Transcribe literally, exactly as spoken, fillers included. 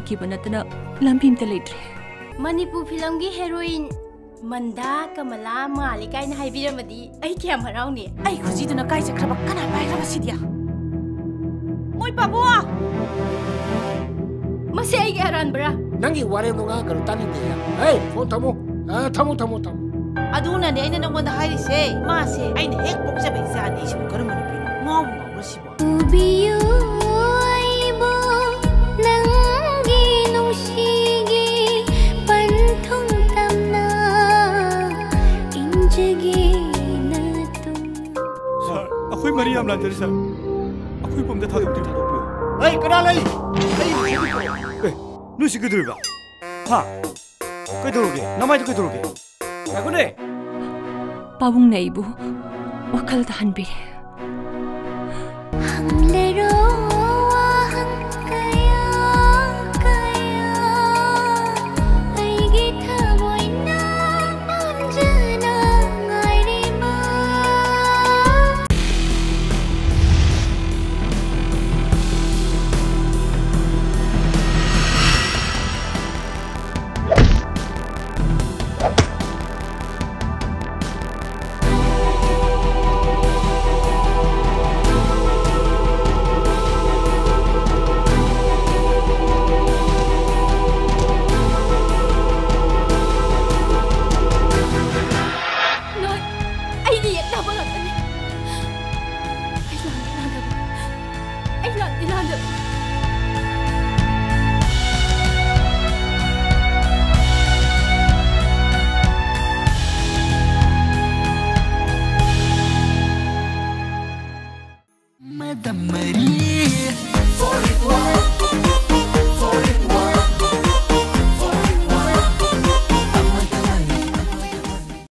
ꯈꯤꯕ ꯅꯠꯇꯅ ꯂꯝꯕꯤ ꯑꯝꯇ ꯂꯩꯇ꯭ꯔꯦ꯫ ꯃꯅꯤꯄꯨꯔ ꯐꯤꯂꯝꯒꯤ ꯍꯦꯔꯣꯏꯟ ꯃꯟꯗꯥ ꯀꯃꯂꯥ ꯃꯥꯜꯂꯤ ꯀꯥꯏꯅ ꯍꯥꯏꯕꯤꯔꯝꯃꯗꯤ ꯑꯩ ꯀꯌꯥꯝ ꯍꯔꯥꯎꯅꯤ꯫ ꯑꯩ ꯈꯨꯖꯤꯗꯨꯅ ꯀꯥꯏ ꯆꯠꯈ꯭ꯔꯕ? ꯀꯅꯥ ꯄꯥꯏꯈ꯭ꯔꯕ ꯁꯤꯗꯤ? ꯃꯣꯏ ꯄꯥꯕꯨꯡ! ꯃꯁꯤ ꯑꯩꯒꯤ ꯑꯔꯥꯟꯕꯔꯥ? ꯅꯪꯒꯤ ꯋꯥꯔꯦꯝꯗꯣ ꯉꯥꯡꯒꯅꯨ, ꯇꯥꯅꯤꯡꯗꯦ꯫ ꯍꯦ, ꯐꯣꯟ ꯊꯝꯃꯨ꯫ ꯑ, ꯊꯝꯃꯨ, ꯊꯝꯃꯨ, ꯊꯝꯃꯨ꯫ ꯑꯗꯨꯅꯅꯦ ꯑꯩꯅ ꯅꯪꯉꯣꯟꯗ ꯍꯥꯏꯔꯤꯁꯦ꯫ ꯃꯥꯁꯦ ꯑꯩꯅ ꯍꯦꯛ ꯄꯣꯛꯆꯕ ꯏꯆꯥꯅꯤ꯫ ꯁꯤꯕꯨ ꯀꯔꯝꯕ ꯅꯨꯄꯤꯅꯣ? ꯉꯥꯎꯕ ꯉꯥꯎꯕ꯭ꯔꯥ ꯁꯤꯕꯣ? ꯎꯕꯤꯌꯨ ꯑꯩꯕꯨ ꯅꯪꯒꯤ ꯅꯨꯡꯁꯤꯒꯤ ꯄꯟꯊꯨꯡ ꯇꯝꯅ ꯏꯟꯖꯒꯦ ꯅꯇꯨꯡ꯫ ꯁꯥꯔ, ꯑꯩꯈꯣꯏ ꯃꯔꯤ ꯌꯥꯝ ꯂꯥꯟꯖꯔꯦ, ꯁꯥꯔ꯫ ꯑꯩꯈꯣꯏ ꯄꯨꯝꯗ ꯊꯥꯗꯣꯛꯄꯤꯌꯨ, ꯊꯥꯗꯣꯛꯄꯤꯌꯨ꯫ ꯑꯩ ꯀꯅꯥ ꯂꯩ? ꯑꯩ ꯍꯧꯖꯤꯛ ꯑꯦ, ꯅꯣꯏ ꯁꯤ ꯀꯩꯗꯧꯔꯤꯕ? ꯍꯥ? ꯀꯩꯗꯧꯔꯒꯦ? ꯅꯃꯥꯏꯗꯨ ꯀꯩꯗꯧꯔꯒꯦ? ꯉꯥꯏꯈꯣꯅꯦ! ꯄꯥꯕꯨꯡꯅ ꯑꯩꯕꯨ ꯋꯥꯈꯜ ꯇꯥꯍꯟꯕꯤꯔꯦ꯫ ꯍꯪꯂꯦ